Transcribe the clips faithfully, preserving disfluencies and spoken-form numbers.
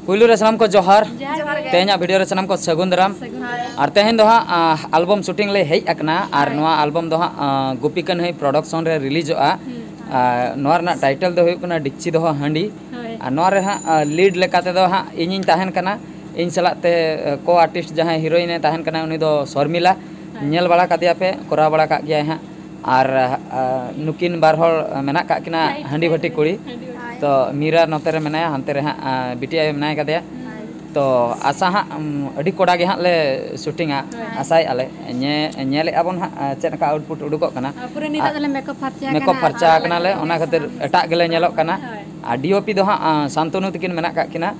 ᱯᱩᱭᱞᱩ ᱨᱮ ᱥᱟᱱᱟᱢ ᱠᱚ ᱡᱚᱦᱟᱨ᱾ ᱡᱚᱦᱟᱨ ᱜᱮ᱾ ᱛᱮᱦᱮᱧᱟᱜ ᱵᱷᱤᱰᱤᱭᱳ ᱨᱮ ᱥᱟᱱᱟᱢ ᱠᱚ ᱥᱟᱹᱜᱩᱱ ᱫᱟᱨᱟᱢ᱾ ᱥᱟᱹᱜᱩᱱ ᱫᱟᱨᱟᱢ᱾ ᱟᱨ ᱛᱮᱦᱮᱧ ᱫᱚ ᱦᱟᱸᱜ, ᱟ, ᱟᱞᱵᱚᱢ ᱥᱩᱴᱤᱝ ᱞᱮ ᱦᱮᱡ ᱟᱠᱟᱱᱟ ᱟᱨ ᱦᱳᱭ᱾ ᱱᱚᱣᱟ ᱟᱞᱵᱚᱢ ᱫᱚ ᱦᱟᱸᱜ, ᱟ, ᱜᱩᱯᱤ ᱠᱟᱹᱱᱦᱟᱹᱭ ᱯᱨᱚᱰᱟᱠᱥᱚᱱ ᱨᱮ ᱨᱤᱞᱤᱡᱚᱜᱼᱟ᱾ ᱦᱩᱸ᱾ ᱟ, ᱱᱚᱣᱟ ᱨᱮᱱᱟᱜ ᱴᱟᱭᱴᱮᱞ ᱫᱚ ᱦᱩᱭᱩᱜ ᱠᱟᱱᱟ ᱰᱤᱠᱪᱤ ᱫᱚᱦᱚ ᱦᱟᱺᱰᱤ᱾ ᱦᱳᱭ᱾ ᱟᱨ ᱱᱚᱣᱟ ᱨᱮ ᱦᱟᱸᱜ, ᱟ, ᱞᱤᱰ ᱞᱮᱠᱟ ᱛᱮᱫᱚ ᱦᱟᱸᱜ ᱤᱧᱤᱧ ᱛᱟᱦᱮᱱ ᱠᱟᱱᱟ᱾ ᱤᱧ ᱥᱟᱞᱟᱜ ᱛᱮ, ᱟ, ᱠᱳ ᱟᱨᱴᱤᱥᱴ ᱡᱟᱦᱟᱸᱭ ᱦᱤᱨᱳᱭᱤᱱ ᱮ ᱛᱟᱦᱮᱱ ᱠᱟᱱᱟ ᱩᱱᱤ ᱫᱚ ᱥᱚᱨᱢᱤᱞᱟ᱾ ᱦᱳᱭ᱾ ᱧᱮᱞ ᱵᱟᱲᱟ ᱠᱟᱫᱮᱭᱟ ᱯᱮ, ᱠᱚᱨᱟᱣ ᱵᱟᱲᱟ ᱠᱟᱜ ᱜᱮᱭᱟᱭ ᱦᱟᱸᱜ᱾ ᱟᱨ, ᱟ, ᱱᱩᱠᱤᱱ ᱵᱟᱨ ᱦᱚᱲ ᱢᱮᱱᱟᱜ ᱠᱟᱜ ᱠᱤᱱᱟ ᱥᱟᱭᱤᱰ ᱦᱟᱺᱰᱤ ᱥᱟᱭᱤᱰ ᱵᱷᱟᱹᱴᱤ ᱨᱮ᱾ ᱠᱩᱲᱤ᱾ ᱦᱟᱺᱰᱤ ᱵᱷᱟᱹᱴᱤ᱾ ᱛᱚ ᱢᱤᱨᱟ ᱱᱚᱛᱮ ᱨᱮ ᱢᱮᱱᱟᱭᱟ, ᱦᱟᱱᱛᱮ ᱨᱮ ᱦᱟᱸᱜ, ᱟ, ᱵᱤᱴᱤ ᱟᱭᱳ ᱢᱮᱱᱟᱭ ᱠᱟᱫᱮᱭᱟ᱾ ᱦᱳᱭ᱾ ᱛᱚ ᱟᱥᱟ ᱦᱟᱸᱜ, ᱩᱢ, ᱟᱹᱰᱤ ᱠᱚᱰᱟ ᱜᱮ ᱦᱟᱸᱜ ᱞᱮ ᱥᱩᱴᱤᱝᱟ, ᱦᱳᱭ᱾ ᱟᱥᱟᱭᱮᱫᱼᱟ ᱞᱮ᱾ ᱧᱮ-, ᱧᱮᱞᱮᱫᱼᱟ ᱵᱚᱱ ᱦᱟᱸᱜ, ᱟ, ᱪᱮᱫ ᱞᱮᱠᱟ ᱟᱣᱩᱴᱯᱩᱴ ᱩᱰᱩᱠᱚᱜ ᱠᱟᱱᱟ᱾ ᱟᱨ ᱯᱩᱨᱟᱹ ᱱᱤᱛᱚᱜ ᱟᱨ ᱫᱚᱞᱮ ᱢᱮᱠᱚᱯ ᱯᱷᱟᱨᱪᱟ ᱢᱮᱠᱚᱯ ᱟᱠᱟᱱᱟ, ᱯᱷᱟᱨᱪᱟ ᱟᱨ ᱟᱠᱟᱱᱟᱞᱮ, ᱚᱱᱟ ᱠᱷᱟᱹᱛᱤᱨ ᱮᱴᱟᱜ ᱜᱮᱞᱮ ᱧᱮᱞᱚᱜ ᱠᱟᱱᱟ᱾ ᱦᱳᱭ᱾ ᱟᱨ ᱰᱤ ᱳ ᱯᱤ ᱫᱚ ᱦᱟᱸᱜ, ᱟ, ᱥᱟᱱᱛᱚᱱᱩ ᱛᱟᱹᱠᱤᱱ ᱢᱮᱱᱟᱜ ᱠᱟᱜ ᱠᱤᱱᱟ᱾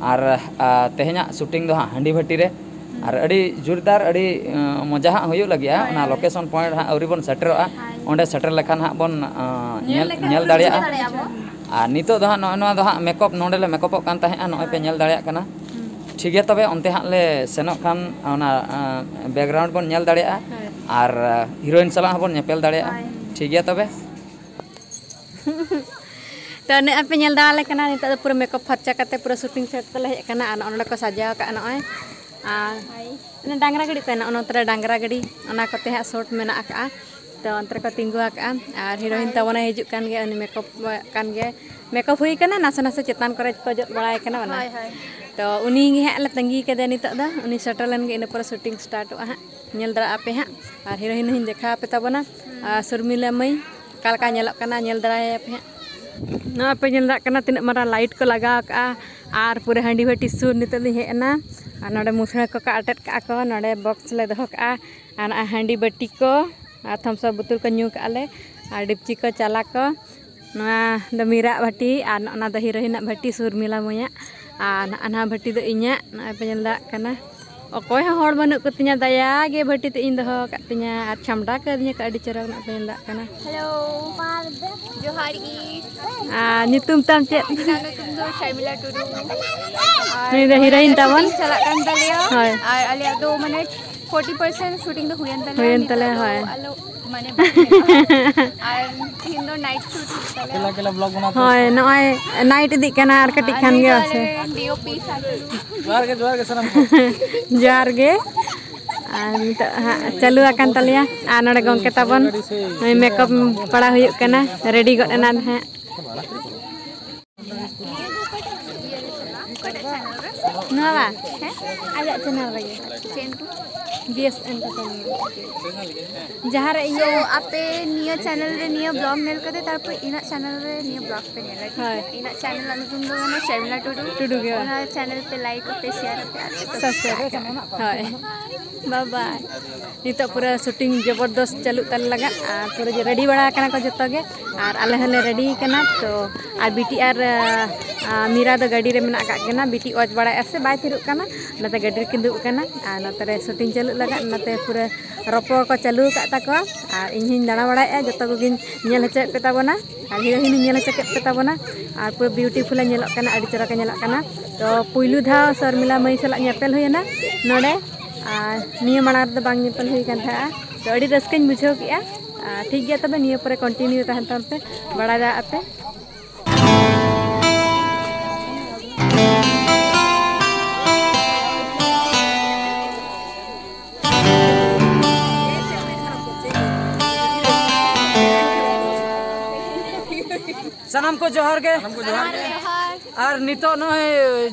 ᱟᱨ, ᱟ, ᱛᱮᱦᱮᱧᱟᱜ ᱥᱩᱴᱤᱝ ᱫᱚ ᱦᱟᱸᱜ ᱦᱟᱺᱰᱤ ᱵᱷᱟᱹᱴᱤ ᱨᱮ᱾ ᱦᱩᱸ᱾ ᱟᱨ ᱟᱹᱰᱤ ᱡᱳᱨᱫᱟᱨ, ᱟᱹᱰᱤ, ᱟ, ᱢᱚᱡᱟ ᱦᱟᱸᱜ ᱦᱩᱭᱩᱜ ᱞᱟᱹᱜᱤᱫᱼᱟ᱾ ᱦᱳᱭ, ᱚᱱᱟ ᱦᱳᱭ᱾ ᱞᱳᱠᱮᱥᱚᱱ ᱯᱚᱭᱮᱱᱴ ᱦᱟᱸᱜ ᱟᱹᱣᱨᱤ ᱵᱚᱱ ᱥᱮᱴᱮᱨᱚᱜᱼᱟ᱾ ᱦᱳᱭ᱾ ᱚᱸᱰᱮ ᱥᱮᱴᱮᱨ ᱞᱮᱠᱷᱟᱱ ᱦᱟᱸᱜ ᱵᱚᱱ, ᱟ, ᱧᱮᱞ ᱧᱮᱞ, ᱞᱮᱠᱷᱟᱱ ᱧᱮᱞ ᱵᱚᱱ ᱫᱟᱲᱮᱭᱟᱜᱼᱟ᱾ ᱵᱩᱡᱷᱟᱹᱣ ᱫᱟᱲᱮᱭᱟᱜᱼᱟ ᱵᱚᱱ᱾ ᱟᱨ ᱱᱤᱛᱚᱜ ᱫᱚ ᱦᱟᱸᱜ ᱱᱚᱜᱼᱚᱭ ᱱᱚᱣᱟ ᱫᱚ ᱦᱟᱸᱜ ᱢᱮᱠᱚᱯ, ᱱᱚᱸᱰᱮ ᱞᱮ ᱢᱮᱠᱚᱯᱚᱜ ᱠᱟᱱ ᱛᱟᱦᱮᱸᱜᱼᱟ, ᱱᱚᱜᱼᱚᱭ ᱯᱮ ᱧᱮᱞ ᱫᱟᱲᱮᱭᱟᱜ ᱠᱟᱱᱟ᱾ ᱦᱩᱸ᱾ ᱴᱷᱤᱠ ᱜᱮᱭᱟ, ᱛᱚᱵᱮ ᱚᱱᱛᱮ ᱦᱟᱸᱜ ᱞᱮ ᱥᱮᱱᱚᱜ ᱠᱷᱟᱱ ᱚᱱᱟ, ᱟ, ᱵᱮᱠᱜᱨᱟᱣᱩᱱᱰ ᱵᱚᱱ ᱧᱮᱞ ᱫᱟᱲᱮᱭᱟᱜᱼᱟ᱾ ᱦᱳᱭ᱾ ᱟᱨ, ᱟ, ᱦᱤᱨᱳᱭᱤᱱ ᱥᱟᱞᱟᱜ ᱦᱚᱸᱵᱚᱱ ᱧᱮᱯᱮᱞ ᱫᱟᱲᱮᱭᱟᱜᱼᱟ᱾ ᱦᱳᱭ᱾ ᱴᱷᱤᱠ ᱜᱮᱭᱟ ᱛᱚᱵᱮ᱾ ᱛᱚ ᱱᱚᱜᱼᱚᱭ ᱯᱮ ᱧᱮᱞ ᱫᱟᱲᱮᱭᱟᱞᱮ ᱠᱟᱱᱟ, ᱱᱤᱛᱚᱜ ᱫᱚ ᱯᱩᱨᱟᱹ ᱢᱮᱠᱚᱯ ᱯᱷᱟᱨᱪᱟ ᱠᱟᱛᱮ ᱯᱩᱨᱟᱹ ᱥᱩᱴᱤᱝ ᱥᱮᱴ ᱛᱮᱞᱮ ᱦᱮᱡ ᱟᱠᱟᱱᱟ᱾ ᱟᱨ ᱱᱚᱜᱼᱚ ᱱᱚᱸᱰᱮ ᱠᱚ ᱥᱟᱡᱟᱣ ᱟᱠᱟᱫᱼᱟ ᱱᱚᱜᱼᱚᱭ᱾ ᱟᱨ ᱦᱳᱭ᱾ ᱚᱱᱮ ᱰᱟᱝᱨᱟ ᱜᱟᱹᱰᱤ ᱛᱟᱦᱮᱱᱟ, ᱚᱱᱟ ᱱᱚᱛᱮ ᱨᱮ ᱰᱟᱝᱨᱟ ᱜᱟᱹᱰᱤ, ᱚᱱᱟ ᱠᱚᱛᱮ ᱦᱟᱸᱜ ᱥᱩᱴ ᱢᱮᱱᱟᱜ ᱟᱠᱟᱫᱼᱟ᱾ ᱛᱚ ᱚᱱᱛᱮ ᱨᱮᱠᱚ ᱛᱤᱸᱜᱩ ᱟᱠᱟᱫᱼᱟ᱾ ᱟᱨ ᱦᱤᱨᱳᱭᱤᱱ ᱦᱳᱭ᱾ ᱛᱟᱵᱚᱱᱮ ᱦᱤᱡᱩᱜ ᱠᱟᱱ ᱜᱮᱭᱟ, ᱩᱱᱤ ᱢᱮᱠᱚᱯ ᱠᱟᱱ ᱜᱮᱭᱟ᱾ ᱢᱮᱠᱚᱯ ᱦᱩᱭ ᱠᱟᱱᱟ, ᱱᱟᱥᱮ ᱱᱟᱥᱮ ᱪᱮᱛᱟᱱ ᱠᱚᱨᱮ ᱠᱚ ᱡᱚᱫ ᱵᱟᱲᱟᱭ ᱠᱟᱱᱟ ᱚᱱᱟ᱾ ᱦᱳᱭ, ᱦᱳᱭ᱾ ᱛᱚ ᱩᱱᱤ ᱜᱮ ᱦᱟᱸᱜ ᱞᱮ ᱛᱟᱺᱜᱤ ᱠᱟᱫᱮᱭᱟ ᱱᱤᱛᱚᱜ ᱫᱚ, ᱩᱱᱤ ᱥᱮᱴᱮᱨ ᱞᱮᱱ ᱜᱮ ᱤᱱᱟᱹ ᱯᱚᱨᱮ ᱥᱩᱴᱤᱝ ᱥᱴᱟᱨᱴᱚᱜᱼᱟ ᱦᱟᱸᱜ᱾ ᱧᱮᱞ ᱫᱟᱲᱮᱭᱟᱜ ᱟᱯᱮ ᱦᱟᱸᱜ᱾ ᱟᱨ ᱦᱤᱨᱳᱭᱤᱱ ᱦᱚᱸᱧ ᱫᱮᱠᱷᱟᱣ ᱟᱯᱮ ᱛᱟᱵᱚᱱᱟ᱾ ᱦᱩᱸ᱾ ᱟᱨ ᱥᱩᱨᱢᱤᱞᱟ ᱢᱟᱹᱭ ᱚᱠᱟ ᱞᱮᱠᱟ ᱧᱮᱞᱚᱜ ᱠᱟᱱᱟ, ᱧᱮᱞ ᱫᱟᱲᱟᱭᱟᱯᱮ ᱦᱟᱸᱜ᱾ ᱱᱚᱣᱟ ᱯᱮ ᱧᱮᱞ ᱫᱟᱲᱮᱭᱟᱜ ᱠᱟᱱᱟ ᱛᱤᱱᱟᱹᱜ ᱢᱟᱨᱟᱝ ᱞᱟᱭᱤᱴ ᱠᱚ ᱞᱟᱜᱟᱣ ᱠᱟᱜᱼᱟ᱾ ᱟᱨ ᱯᱩᱨᱟᱹ ᱦᱟᱺᱰᱤ ᱵᱷᱟᱹᱴᱤ ᱥᱩᱨ ᱱᱤᱛᱚᱜ ᱞᱤᱧ ᱦᱮᱡ ᱮᱱᱟ᱾ ᱟᱨ ᱱᱚᱰᱮ ᱢᱩᱥᱲᱟᱹ ᱠᱚᱠᱚ ᱟᱴᱮᱫ ᱠᱟᱜᱼᱟ ᱠᱚ, ᱱᱚᱰᱮ ᱵᱚᱠᱥ ᱞᱮ ᱫᱚᱦᱚ ᱠᱟᱜᱼᱟ᱾ ᱟᱨ ᱱᱚᱜᱼᱚᱭ ᱦᱟᱺᱰᱤ ᱵᱟᱹᱴᱤ ᱠᱚ ᱟᱨ ᱛᱷᱟᱢᱥ ᱟᱯ ᱵᱳᱛᱚᱞ ᱠᱚ ᱧᱩ ᱠᱟᱜᱼᱟ ᱞᱮ᱾ ᱟᱨ ᱰᱮᱠᱪᱤ ᱠᱚ, ᱪᱟᱞᱟ ᱠᱚ᱾ ᱱᱚᱣᱟ ᱫᱚ ᱢᱤᱨᱟᱜ ᱵᱷᱟᱹᱴᱤ ᱟᱨ ᱱᱚᱜᱼᱚ ᱱᱟ ᱫᱚ ᱦᱤᱨᱳᱭᱤᱱᱟᱜ ᱵᱷᱟᱹᱴᱤ, ᱥᱩᱨᱢᱤᱞᱟ ᱢᱟᱹᱭᱟᱜ᱾ ᱟᱨ ᱱᱚᱜᱼᱚ ᱱᱟ ᱵᱷᱟᱹᱴᱤ ᱫᱚ ᱤᱧᱟᱹᱜ, ᱱᱚᱜᱼᱚᱭ ᱯᱮ ᱧᱮᱞ ᱫᱟᱲᱮᱭᱟᱜ ᱠᱟᱱᱟ᱾ ᱚᱠᱚᱭ ᱦᱚᱸ ᱦᱚᱲ ᱵᱟᱹᱱᱩᱜ ᱠᱚᱛᱤᱧᱟ, ᱫᱟᱭᱟ ᱜᱮ ᱵᱷᱟᱹᱴᱤ ᱛᱮ ᱤᱧ ᱫᱚᱦᱚ ᱟᱠᱟᱫ ᱛᱤᱧᱟ᱾ ᱟᱨ ᱪᱷᱟᱢᱰᱟ ᱠᱟᱹᱫᱤᱧᱟ ᱠᱚ ᱟᱹᱰᱤ ᱪᱚᱨᱚᱠ, ᱱᱚᱜᱼᱚᱭ ᱯᱮ ᱧᱮᱞ ᱫᱟᱲᱮᱭᱟᱜ ᱠᱟᱱᱟ᱾ ᱦᱮᱞᱳ, ᱡᱚᱦᱟᱨ ᱜᱮ᱾ ᱟᱨ ᱧᱩᱛᱩᱢ ᱛᱟᱢ ᱪᱮᱫ? ᱤᱧᱟᱹᱜ ᱧᱩᱛᱩᱢ ᱫᱚ ᱥᱟᱨᱢᱤᱞᱟ ᱴᱩᱰᱩ᱾ ᱟᱨ ᱱᱩᱭ ᱫᱚ ᱦᱤᱨᱳᱭᱤᱱ ᱛᱟᱵᱚᱱ᱾ ᱥᱩᱴᱤᱝ ᱪᱟᱞᱟᱜ ᱠᱟᱱ ᱛᱟᱞᱮᱭᱟ᱾ ᱦᱳᱭ᱾ ᱟᱨ ᱟᱞᱮᱭᱟᱜ ᱫᱚ ᱢᱟᱱᱮ ᱯᱷᱳᱨᱴᱤ ᱯᱟᱨᱥᱮᱱᱴ ᱥᱩᱴᱤᱝ ᱫᱚ ᱦᱩᱭᱮᱱ ᱛᱟᱞᱮᱭᱟ᱾ ᱦᱩᱭᱮᱱ ᱱᱤᱛᱚᱜ ᱛᱟᱞᱮᱭᱟ, ᱫᱚ ᱦᱳᱭ᱾ ᱟᱞᱚ ᱢᱟᱱᱮ ᱵᱟᱝ ᱧᱮᱞᱚᱜᱼᱟ᱾ ᱟᱨ ᱛᱤᱦᱤᱧ ᱫᱚ ᱱᱟᱭᱤᱴ ᱥᱩᱴ ᱦᱩᱭᱩᱜ ᱛᱟᱞᱮᱭᱟ᱾ ᱠᱮᱞᱟ ᱠᱮᱞᱟ ᱵᱞᱚᱜ ᱵᱮᱱᱟᱣ ᱯᱮ᱾ ᱦᱳᱭ, ᱱᱚᱜᱼᱚᱭ ᱱᱟᱭᱤᱴ ᱤᱫᱤᱜ ᱠᱟᱱᱟ, ᱟᱨ ᱠᱟᱹᱴᱤᱡ ᱟᱨ ᱠᱷᱟᱱ ᱱᱩᱭ ᱜᱮ ᱫᱚ ᱟᱥᱮ᱾ ᱟᱞᱮ ᱨᱮᱱ ᱰᱤ ᱳ ᱯᱤ ᱥᱟᱱᱛᱟᱲ᱾ ᱡᱚᱦᱟᱨ ᱜᱮ, ᱡᱚᱦᱟᱨ ᱜᱮ ᱥᱟᱱᱟᱢ ᱠᱚ᱾ ᱡᱚᱦᱟᱨ ᱜᱮ᱾ ᱟᱨ ᱱᱤᱛᱚᱜ ᱦᱟᱸᱜ ᱪᱟᱹᱞᱩ ᱟᱠᱟᱱ ᱛᱟᱞᱮᱭᱟ᱾ ᱟᱨ ᱱᱚᱰᱮ ᱜᱚᱢᱠᱮ ᱛᱟᱵᱚᱱ ᱱᱚᱜᱼᱚᱭ ᱢᱮᱠᱟᱯ ᱯᱟᱲᱟᱣ ᱦᱩᱭᱩᱜ ᱠᱟᱱᱟ, ᱨᱮᱰᱤ ᱜᱚᱫ ᱮᱱᱟ ᱱᱟᱦᱟᱜ᱾ ᱱᱚᱣᱟ ᱵᱟ? ᱦᱮᱸ? ᱟᱡᱟᱜ ᱪᱮᱱᱮᱞ ᱨᱮᱜᱮ᱾ ᱪᱮᱫ ᱧᱩᱛᱩᱢ? B S entertainment. ᱡᱟᱦᱟᱸ ᱨᱮ ᱤᱧ ᱥᱳ, ᱟᱯᱮ ᱱᱤᱭᱟᱹ ᱪᱮᱱᱮᱞ ᱨᱮ ᱱᱤᱭᱟᱹ ᱵᱞᱚᱜ ᱧᱮᱞ ᱠᱟᱛᱮ, ᱛᱟᱨᱯᱚᱨ ᱤᱧᱟᱹᱜ ᱪᱮᱱᱮᱞ ᱨᱮ ᱱᱤᱭᱟᱹ ᱵᱞᱚᱜ ᱯᱮ ᱧᱮᱞᱟ, ᱴᱷᱤᱠ ᱦᱳᱭ᱾ ᱜᱮᱭᱟ? ᱤᱧᱟᱹᱜ ᱪᱮᱱᱮᱞ ᱨᱮᱱᱟᱜ ᱧᱩᱛᱩᱢ ᱫᱚ ᱠᱟᱱᱟ ᱥᱚᱨᱢᱤᱞᱟ ᱴᱩᱰᱩ᱾ ᱴᱩᱰᱩ ᱜᱮ, ᱵᱟᱝ? ᱚᱱᱟ ᱪᱮᱱᱮᱞ ᱯᱮ ᱞᱟᱭᱤᱠ ᱠᱚᱯᱮ, ᱥᱮᱭᱟᱨ ᱠᱚᱯᱮ ᱟᱨ ᱥᱟᱵᱥᱠᱨᱟᱭᱤᱵ ᱯᱮ᱾ ᱦᱳᱭ᱾ ᱵᱟᱭ ᱵᱟᱭ᱾ ᱱᱤᱛᱚᱜ ᱯᱩᱨᱟᱹ ᱥᱩᱴᱤᱝ ᱡᱚᱵᱚᱨᱫᱚᱥ ᱪᱟᱹᱞᱩᱜ ᱛᱟᱞᱮ ᱞᱟᱜᱟᱜ, ᱟᱨ ᱯᱩᱨᱟᱹ ᱨᱮᱰᱤ ᱵᱟᱲᱟ ᱟᱠᱟᱱᱟ ᱠᱚ ᱡᱚᱛᱚ ᱜᱮ, ᱟᱨ ᱟᱞᱮ ᱦᱚᱸᱞᱮ ᱨᱮᱰᱤ ᱠᱟᱱᱟ᱾ ᱛᱚ ᱟᱨ ᱵᱤᱴᱤ ᱟᱨ, ᱟ, ᱢᱤᱨᱟ ᱫᱚ ᱜᱟᱹᱰᱤ ᱨᱮ ᱢᱮᱱᱟᱜ ᱟᱠᱟᱫ ᱠᱤᱱᱟ᱾ ᱵᱤᱴᱤ ᱚᱣᱟᱪ ᱵᱟᱲᱟᱭᱮᱫᱼᱟ ᱥᱮ ᱵᱟᱭ ᱛᱷᱤᱨᱚᱜ ᱠᱟᱱᱟ, ᱚᱱᱟᱛᱮ ᱜᱟᱹᱰᱤ ᱨᱮᱠᱤᱱ ᱫᱩᱲᱩᱵ ᱠᱟᱱᱟ᱾ ᱟᱨ ᱱᱚᱛᱮ ᱨᱮ ᱥᱩᱴᱤᱝ ᱪᱟᱹᱞᱩᱜ ᱞᱟᱜᱟᱜ, ᱚᱱᱟᱛᱮ ᱯᱩᱨᱟᱹ ᱨᱚᱯᱚ ᱠᱚ ᱪᱟᱹᱞᱩ ᱟᱠᱟᱫ ᱛᱟᱠᱚᱣᱟ᱾ ᱟᱨ ᱤᱧ ᱦᱚᱸᱧ ᱫᱟᱬᱟ ᱵᱟᱲᱟᱭᱮᱫᱼᱟ, ᱡᱚᱛᱚ ᱠᱚᱜᱮᱧ ᱧᱮᱞ ᱦᱚᱪᱚᱭᱮᱫ ᱯᱮ ᱛᱟᱵᱚᱱᱟ᱾ ᱟᱨ ᱦᱤᱨᱳᱭᱤᱱ ᱦᱚᱸᱧ ᱧᱮᱞ ᱦᱚᱪᱚ ᱠᱮᱫ ᱯᱮ ᱛᱟᱵᱚᱱᱟ᱾ ᱟᱨ ᱯᱩᱨᱟᱹ ᱵᱤᱭᱩᱴᱤᱯᱷᱩᱞᱮ ᱧᱮᱞᱚᱜ ᱠᱟᱱᱟ, ᱟᱹᱰᱤ ᱪᱚᱨᱚᱠᱮ ᱧᱮᱞᱚᱜ ᱠᱟᱱᱟ᱾ ᱛᱚ ᱯᱩᱭᱞᱩ ᱫᱷᱟᱣ ᱥᱚᱨᱢᱤᱞᱟ ᱢᱟᱹᱭ ᱥᱟᱞᱟᱜ ᱧᱮᱯᱮᱞ ᱦᱩᱭᱮᱱᱟ ᱱᱚᱰᱮ᱾ ᱟᱨ ᱱᱤᱭᱟᱹ ᱢᱟᱲᱟᱝ ᱨᱮᱫᱚ ᱵᱟᱝ ᱧᱮᱯᱮᱞ ᱦᱩᱭ ᱠᱟᱱ ᱛᱟᱦᱮᱸᱜᱼᱟ᱾ ᱛᱚ ᱟᱹᱰᱤ ᱨᱟᱹᱥᱠᱟᱹᱧ ᱵᱩᱡᱷᱟᱹᱣ ᱠᱮᱜᱼᱟ᱾ ᱟᱨ ᱴᱷᱤᱠ ᱜᱮᱭᱟ, ᱛᱚᱵᱮ ᱱᱤᱭᱟᱹ ᱯᱚᱨᱮ ᱠᱚᱱᱴᱤᱱᱤᱭᱩ ᱛᱟᱦᱮᱱ ᱛᱟᱵᱚᱱ ᱯᱮ, ᱵᱟᱲᱟᱭ ᱫᱟᱲᱮᱭᱟᱜᱼᱟ ᱯᱮ᱾ ᱥᱟᱱᱟᱢ ᱠᱚ ᱡᱚᱦᱟᱨ ᱜᱮ᱾ ᱥᱟᱱᱟᱢ ᱠᱚ ᱡᱚᱦᱟᱨ ᱜᱮ᱾ ᱟᱨ ᱱᱤᱛᱚᱜ ᱱᱚᱜᱼᱚᱭ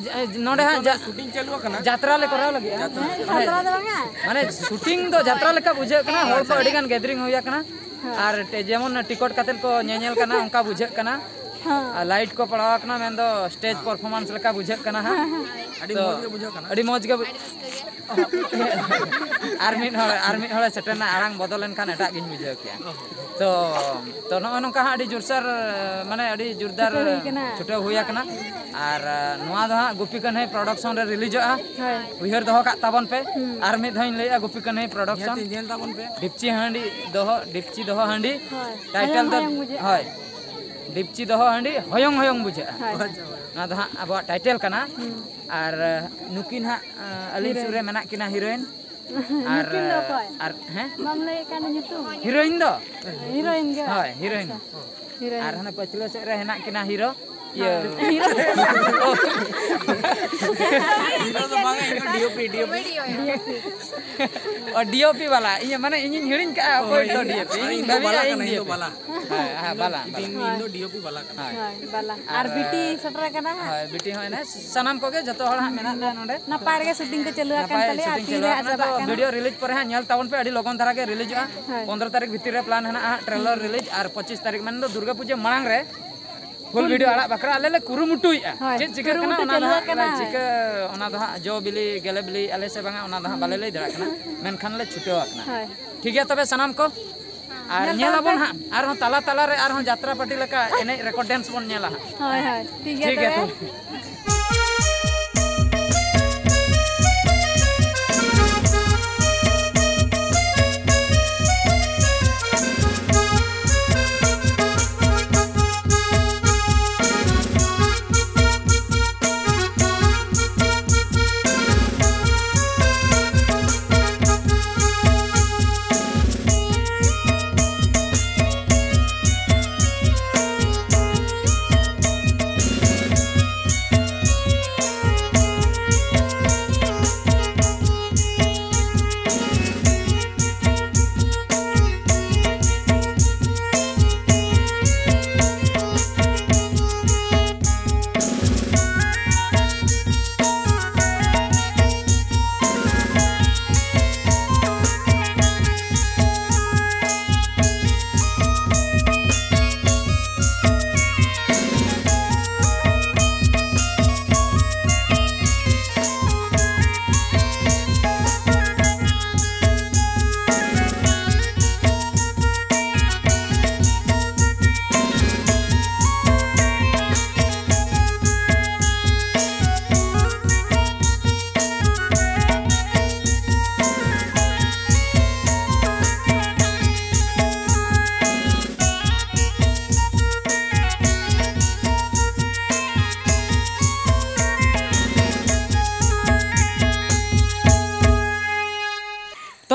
ᱱᱚᱰᱮ ᱦᱟᱸᱜ ᱱᱤᱛᱚᱜ ᱡᱟ-, ᱥᱩᱴᱤᱝ ᱪᱟᱹᱞᱩ ᱟᱠᱟᱱᱟ᱾ ᱡᱟᱛᱨᱟ ᱞᱮ ᱠᱚᱨᱟᱣ ᱞᱟᱹᱜᱤᱫ᱾ ᱡᱟᱛᱨᱟ᱾ ᱢᱟᱱᱮ, ᱫᱚ ᱵᱟᱝᱟ᱾ ᱢᱟᱱᱮ ᱥᱩᱴᱤᱝ ᱫᱚ ᱡᱟᱛᱨᱟ ᱞᱮᱠᱟ ᱵᱩᱡᱷᱟᱹᱜ ᱠᱟᱱᱟ, ᱦᱚᱲ ᱠᱚ ᱟᱹᱰᱤ ᱜᱟᱱ ᱜᱮᱫᱟᱨᱤᱝ ᱦᱩᱭ ᱟᱠᱟᱱᱟ᱾ ᱦᱮᱸ᱾ ᱟᱨ ᱴᱮ-, ᱡᱮᱢᱚᱱ ᱴᱤᱠᱚᱴ ᱠᱟᱛᱮ ᱠᱚ ᱧᱮᱧᱮᱞ ᱠᱟᱱᱟ, ᱚᱱᱠᱟ ᱵᱩᱡᱷᱟᱹᱜ ᱠᱟᱱᱟ᱾ ᱦᱮᱸ᱾ ᱟᱨ ᱞᱟᱭᱤᱴ ᱠᱚ ᱯᱟᱲᱟᱣ ᱟᱠᱟᱱᱟ, ᱢᱮᱱᱫᱚ ᱥᱴᱮᱡᱽ ᱯᱟᱨᱯᱷᱚᱨᱢᱟᱱᱥ ᱞᱮᱠᱟ ᱵᱩᱡᱷᱟᱹᱜ ᱠᱟᱱᱟ ᱦᱟᱸᱜ᱾ ᱟᱹᱰᱤ ᱛᱚ, ᱢᱚᱡᱽ ᱜᱮ ᱵᱩᱡᱷᱟᱹᱜ ᱠᱟᱱᱟ᱾ ᱟᱹᱰᱤ ᱢᱚᱡᱽ ᱜᱮ ᱵᱩ-, ᱟᱨ ᱢᱤᱫ ᱦᱚᱲ, ᱟᱨ ᱢᱤᱫ ᱦᱚᱲᱮ ᱥᱮᱴᱮᱨᱱᱟ, ᱟᱲᱟᱝ ᱵᱚᱫᱚᱞ ᱮᱱᱠᱷᱟᱱ ᱮᱴᱟᱜ ᱜᱤᱧ ᱵᱩᱡᱷᱟᱹᱣ ᱠᱮᱭᱟ᱾ ᱛᱚ, ᱛᱚ ᱱᱚᱜᱼᱚᱭ ᱱᱚᱝᱠᱟ ᱦᱟᱸᱜ ᱟᱹᱰᱤ ᱡᱳᱨᱥᱳᱨ, ᱢᱟᱱᱮ ᱟᱹᱰᱤ ᱡᱳᱨᱫᱟᱨ ᱪᱷᱩᱴᱟᱹᱣ ᱦᱩᱭ ᱠᱟᱱᱟ᱾ ᱪᱷᱩᱴᱟᱹᱣ ᱦᱩᱭ ᱟᱠᱟᱱᱟ᱾ ᱟᱨ, ᱱᱚᱣᱟ ᱫᱚ ᱦᱟᱸᱜ ᱜᱩᱯᱤ ᱠᱟᱹᱱᱦᱟᱹᱭ ᱯᱨᱚᱰᱟᱠᱥᱚᱱ ᱨᱮ ᱨᱤᱞᱤᱡᱚᱜᱼᱟ᱾ ᱦᱳᱭ᱾ ᱩᱭᱦᱟᱹᱨ ᱫᱚᱦᱚ ᱠᱟᱜ ᱛᱟᱵᱚᱱ ᱯᱮ᱾ ᱦᱩᱸ᱾ ᱟᱨ ᱢᱤᱫ ᱫᱷᱟᱣ ᱤᱧ ᱞᱟᱹᱭᱮᱫᱼᱟ, ᱜᱩᱯᱤ ᱠᱟᱹᱱᱦᱟᱹᱭ ᱯᱨᱚᱰᱟᱠᱥᱚᱱ᱾ ᱧᱮᱞ ᱛᱤᱧ ᱧᱮᱞ ᱛᱟᱵᱚᱱ ᱯᱮ᱾ ᱰᱤᱯᱪᱤ ᱦᱟᱺᱰᱤ ᱫᱚᱦᱚ, ᱰᱤᱯᱪᱤ ᱫᱚᱦᱚ ᱦᱟᱺᱰᱤ᱾ ᱦᱳᱭ᱾ ᱴᱟᱭᱴᱮᱞ ᱦᱚᱭᱚᱝ ᱫᱚ, ᱦᱚᱭᱚᱝ ᱵᱩᱡᱷᱟᱹᱜᱼᱟ᱾ ᱦᱳᱭ᱾ ᱰᱤᱯᱪᱤ ᱫᱚᱦᱚ ᱦᱟᱺᱰᱤ ᱦᱚᱭᱚᱝ ᱦᱚᱭᱚᱝ ᱵᱩᱡᱷᱟᱹᱜᱼᱟ᱾ ᱦᱳᱭ᱾ ᱱᱚᱣᱟ ᱫᱚ ᱦᱟᱸᱜ ᱟᱵᱚᱣᱟᱜ ᱴᱟᱭᱴᱮᱞ ᱠᱟᱱᱟ᱾ ᱦᱩᱸ᱾ ᱟᱨ, ᱱᱩᱠᱤᱱ ᱦᱟᱸᱜ, ᱟᱹᱞᱤᱧ ᱥᱩᱨ ᱨᱮ ᱦᱤᱨᱳᱭᱤᱱ᱾ ᱢᱮᱱᱟᱜ ᱠᱤᱱᱟ ᱦᱤᱨᱳᱭᱤᱱ᱾ ᱟᱨ ᱧᱩᱛᱩᱢ ᱫᱚ ᱚᱠᱚᱭ? ᱟᱨ ᱦᱮᱸ, ᱵᱟᱢ ᱞᱟᱹᱭᱮᱫ ᱠᱟᱱ ᱧᱩᱛᱩᱢ? ᱦᱤᱨᱳᱭᱤᱱ ᱫᱚ? ᱦᱤᱨᱳᱭᱤᱱ ᱜᱮ? ᱦᱳᱭ, ᱦᱤᱨᱳᱭᱤᱱ᱾ ᱟᱪᱪᱷᱟ, ᱦᱤᱨᱳᱭᱤᱱ᱾ ᱟᱨ ᱦᱟᱱᱮ ᱯᱟᱹᱪᱷᱞᱟᱹ ᱥᱮᱫ ᱨᱮ ᱦᱮᱱᱟᱜ ᱠᱤᱱᱟ ᱦᱤᱨᱳ, ᱤᱭᱟᱹ᱾ ᱦᱤᱨᱳ᱾ ᱦᱤᱨᱳ ᱫᱚ ᱵᱟᱝᱟ, ᱤᱧ ᱫᱚ ᱰᱤ ᱳ ᱯᱤ, ᱰᱤ ᱳ ᱯᱤ᱾ ᱚ, ᱰᱤ ᱳ ᱯᱤ ᱵᱟᱞᱟ᱾ ᱤᱧ ᱢᱟᱱᱮ ᱤᱧᱤᱧ ᱦᱤᱲᱤᱧ ᱠᱟᱜᱼᱟ ᱚᱠᱚᱭ ᱫᱚ ᱰᱤ ᱳ ᱯᱤ᱾ ᱤᱧ ᱤᱧ ᱫᱚ ᱵᱟᱞᱟ ᱵᱷᱟᱵᱤᱭᱟ ᱠᱟᱱᱟ, ᱤᱧ ᱤᱧ ᱫᱚ ᱰᱤ ᱳ ᱯᱤ᱾ ᱵᱟᱞᱟ᱾ ᱦᱮᱸ, ᱦᱮᱸ, ᱵᱟᱞᱟ, ᱵᱟᱞᱟ᱾ ᱤᱧ ᱫᱚ ᱰᱤ ᱳ ᱯᱤ ᱵᱟᱞᱟ ᱠᱟᱱᱟ᱾ ᱦᱳᱭ᱾ ᱦᱳᱭ, ᱵᱟᱞᱟ᱾ ᱟᱨ ᱟᱨ ᱵᱤᱴᱤ ᱥᱮᱴᱮᱨ ᱟᱠᱟᱱᱟ ᱦᱟᱸᱜ᱾ ᱦᱳᱭ, ᱵᱤᱴᱤ ᱦᱚᱸ ᱮᱱᱮ ᱥᱟᱱᱟᱢ ᱠᱚᱜᱮ ᱡᱚᱛᱚ ᱦᱚᱲ ᱦᱟᱸᱜ ᱢᱮᱱᱟᱜ ᱞᱮᱭᱟ ᱱᱚᱰᱮ᱾ ᱱᱟᱯᱟᱭ ᱨᱮᱜᱮ ᱥᱩᱴᱤᱝ ᱠᱚ ᱪᱟᱹᱞᱩ ᱟᱠᱟᱱ ᱱᱟᱯᱟᱭ ᱛᱟᱞᱮᱭᱟ ᱟᱨ ᱥᱩᱴᱤᱝ ᱛᱤᱱ ᱪᱟᱹᱞᱩ ᱨᱮ ᱟᱠᱟᱱᱟ᱾ ᱟᱡᱟᱜ ᱛᱚ ᱵᱟᱠᱷᱟᱱ᱾ ᱵᱷᱤᱰᱤᱭᱳ ᱨᱤᱞᱤᱡᱽ ᱯᱚᱨᱮ ᱦᱟᱸᱜ ᱧᱮᱞ ᱛᱟᱵᱚᱱ ᱯᱮ, ᱟᱹᱰᱤ ᱞᱚᱜᱚᱱ ᱫᱷᱟᱨᱟ ᱜᱮ ᱨᱤᱞᱤᱡᱚᱜᱼᱟ᱾ ᱦᱳᱭ᱾ ᱯᱚᱱᱫᱽᱨᱚ ᱛᱟᱹᱨᱤᱠᱷ ᱵᱷᱤᱛᱤᱨ ᱨᱮ ᱯᱞᱟᱱ ᱦᱮᱱᱟᱜᱼᱟ ᱦᱟᱸᱜ ᱴᱨᱮᱞᱟᱨ ᱨᱤᱞᱤᱡᱽ, ᱟᱨ ᱯᱚᱸᱪᱤᱥ ᱛᱟᱹᱨᱤᱠᱷ ᱢᱮᱱᱫᱚ ᱫᱩᱨᱜᱟᱹ ᱯᱩᱡᱟᱹ ᱢᱟᱲᱟᱝ ᱨᱮ ᱯᱷᱩᱞ ᱯᱷᱩᱞ ᱵᱷᱤᱰᱤᱭᱳ ᱵᱷᱤᱰᱤᱭᱳ᱾ ᱟᱲᱟᱜ ᱵᱟᱠᱷᱨᱟ ᱟᱞᱮ ᱞᱮ ᱠᱩᱨᱩᱢᱩᱴᱩᱭᱮᱫᱼᱟ᱾ ᱦᱳᱭ, ᱪᱮᱫ ᱪᱤᱠᱟᱹᱜ ᱠᱟᱱᱟ ᱠᱩᱨᱩᱢᱩᱴᱩ ᱚᱱᱟ ᱫᱚ ᱪᱟᱹᱞᱩ ᱦᱟᱸᱜ ᱟᱠᱟᱱᱟ᱾ ᱪᱤᱠᱟᱹ, ᱚᱱᱟ ᱫᱚ ᱦᱟᱸᱜ ᱡᱚ ᱵᱤᱞᱤ ᱜᱮᱞᱮ ᱵᱤᱞᱤ ᱟᱞᱮ ᱥᱮ ᱵᱟᱝᱟ ᱚᱱᱟ ᱫᱚ ᱦᱟᱸᱜ ᱵᱟᱞᱮ ᱞᱟᱹᱭ ᱫᱟᱲᱮᱭᱟᱜ ᱠᱟᱱᱟ, ᱢᱮᱱᱠᱷᱟᱱ ᱞᱮ ᱪᱷᱩᱴᱟᱹᱣ ᱟᱠᱟᱱᱟ᱾ ᱦᱳᱭ᱾ ᱴᱷᱤᱠ ᱜᱮᱭᱟ, ᱛᱚᱵᱮ ᱥᱟᱱᱟᱢ ᱠᱚ ᱟᱨ ᱧᱮᱞ ᱧᱮᱞ ᱛᱟᱵᱚᱱ ᱯᱮ᱾ ᱦᱟᱸᱜ ᱟᱨᱦᱚᱸ ᱛᱟᱞᱟ ᱛᱟᱞᱟ ᱨᱮ ᱟᱨᱦᱚᱸ ᱡᱟᱛᱨᱟ ᱯᱟᱨᱴᱤ ᱞᱮᱠᱟ ᱮᱱᱮᱡ ᱨᱮᱠᱚᱨᱰ ᱰᱮᱱᱥ ᱵᱚᱱ ᱧᱮᱞᱟ ᱦᱟᱸᱜ᱾ ᱦᱳᱭ, ᱦᱳᱭ, ᱴᱷᱤᱠ ᱜᱮᱭᱟ ᱴᱷᱤᱠ ᱜᱮᱭᱟ, ᱛᱚᱵᱮ᱾ ᱛᱚᱵᱮ᱾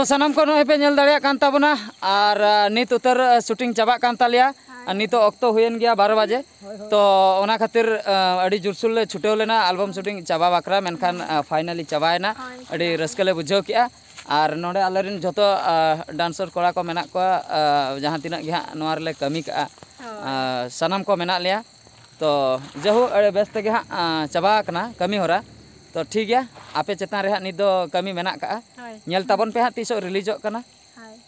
ᱥᱟᱱᱟᱢ ᱠᱚ ᱱᱚᱜᱼᱚᱭ ᱯᱮ ᱧᱮᱞ ᱫᱟᱲᱮᱭᱟᱜ ᱠᱟᱱ ᱛᱟᱵᱚᱱᱟ, ᱟᱨ ᱱᱤᱛ ᱩᱛᱟᱹᱨ ᱥᱩᱴᱤᱝ ᱪᱟᱵᱟᱜ ᱠᱟᱱ ᱛᱟᱞᱮᱭᱟ᱾ ᱟᱨ ᱱᱤᱛᱚᱜ ᱚᱠᱛᱚ ᱦᱩᱭᱮᱱ ᱜᱮᱭᱟ ᱵᱟᱨᱚ ᱵᱟᱡᱮ᱾ ᱛᱚ ᱚᱱᱟ ᱠᱷᱟᱹᱛᱤᱨ ᱟᱹᱰᱤ ᱡᱳᱨᱥᱳᱨ ᱞᱮ ᱪᱷᱩᱴᱟᱹᱣ ᱞᱮᱱᱟ ᱟᱞᱵᱟᱢ ᱥᱩᱴᱤᱝ ᱪᱟᱵᱟ ᱵᱟᱠᱷᱨᱟ, ᱢᱮᱱᱠᱷᱟᱱ ᱯᱷᱟᱭᱱᱟᱞᱤ ᱪᱟᱵᱟᱭᱮᱱᱟ᱾ ᱟᱹᱰᱤ ᱨᱟᱹᱥᱠᱟᱹ ᱞᱮ ᱵᱩᱡᱷᱟᱹᱣ ᱠᱮᱜᱼᱟ᱾ ᱟᱨ ᱱᱚᱰᱮ ᱟᱞᱮᱨᱮᱱ ᱡᱷᱚᱛᱚ ᱰᱟᱱᱥᱟᱨ ᱠᱚᱲᱟ ᱠᱚ ᱢᱮᱱᱟᱜ ᱠᱚᱣᱟ, ᱡᱟᱦᱟᱸ ᱛᱤᱱᱟᱹᱜ ᱜᱮ ᱦᱟᱸᱜ ᱱᱚᱣᱟ ᱨᱮᱞᱮ ᱠᱟᱹᱢᱤ ᱠᱟᱜᱼᱟ, ᱥᱟᱱᱟᱢ ᱠᱚ ᱢᱮᱱᱟᱜ ᱞᱮᱭᱟ᱾ ᱛᱚ ᱡᱟᱭᱦᱳᱠ, ᱟᱹᱰᱤ ᱵᱮᱥ ᱛᱮᱜᱮ ᱦᱟᱸᱜ ᱪᱟᱵᱟ ᱟᱠᱟᱱᱟ ᱠᱟᱹᱢᱤ ᱦᱚᱨᱟ᱾ ᱛᱚ ᱴᱷᱤᱠ ᱜᱮᱭᱟ, ᱟᱯᱮ ᱪᱮᱛᱟᱱ ᱨᱮ ᱦᱟᱸᱜ ᱱᱤᱛ ᱫᱚ ᱠᱟᱹᱢᱤ ᱢᱮᱱᱟᱜ ᱠᱟᱜᱼᱟ᱾ ᱧᱮᱞ ᱛᱟᱵᱚᱱ ᱯᱮ ᱦᱟᱸᱜ ᱛᱤᱥᱚᱜ ᱨᱤᱞᱤᱡᱚᱜ ᱠᱟᱱᱟ᱾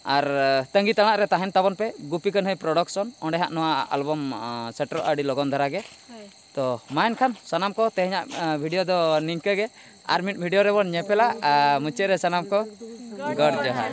ᱟᱨ ᱛᱟᱺᱜᱤ ᱛᱟᱲᱟᱜ ᱨᱮ ᱛᱟᱦᱮᱱ ᱛᱟᱵᱚᱱ ᱯᱮ ᱜᱩᱯᱤ ᱠᱟᱹᱱᱦᱟᱹᱭ ᱯᱨᱚᱰᱟᱠᱥᱚᱱ, ᱚᱸᱰᱮ ᱦᱟᱸᱜ ᱱᱚᱣᱟ ᱟᱞᱵᱟᱢ ᱥᱮᱴᱮᱨᱚᱜᱼᱟ ᱟᱹᱰᱤ ᱞᱚᱜᱚᱱ ᱫᱷᱟᱨᱟ ᱜᱮ᱾ ᱛᱚ ᱢᱟ ᱮᱱᱠᱷᱟᱱ ᱥᱟᱱᱟᱢ ᱠᱚ ᱛᱮᱦᱮᱧᱟᱜ ᱵᱷᱤᱰᱤᱭᱳ ᱫᱚ ᱱᱤᱝᱠᱟᱹ ᱜᱮ᱾ ᱟᱨ ᱢᱤᱫ ᱵᱷᱤᱰᱤᱭᱳ ᱨᱮᱵᱚᱱ ᱧᱮᱯᱮᱞᱟ᱾ ᱢᱩᱪᱟᱹᱫ ᱨᱮ ᱥᱟᱱᱟᱢ ᱠᱚ ᱜᱚᱰ ᱡᱚᱦᱟᱨ᱾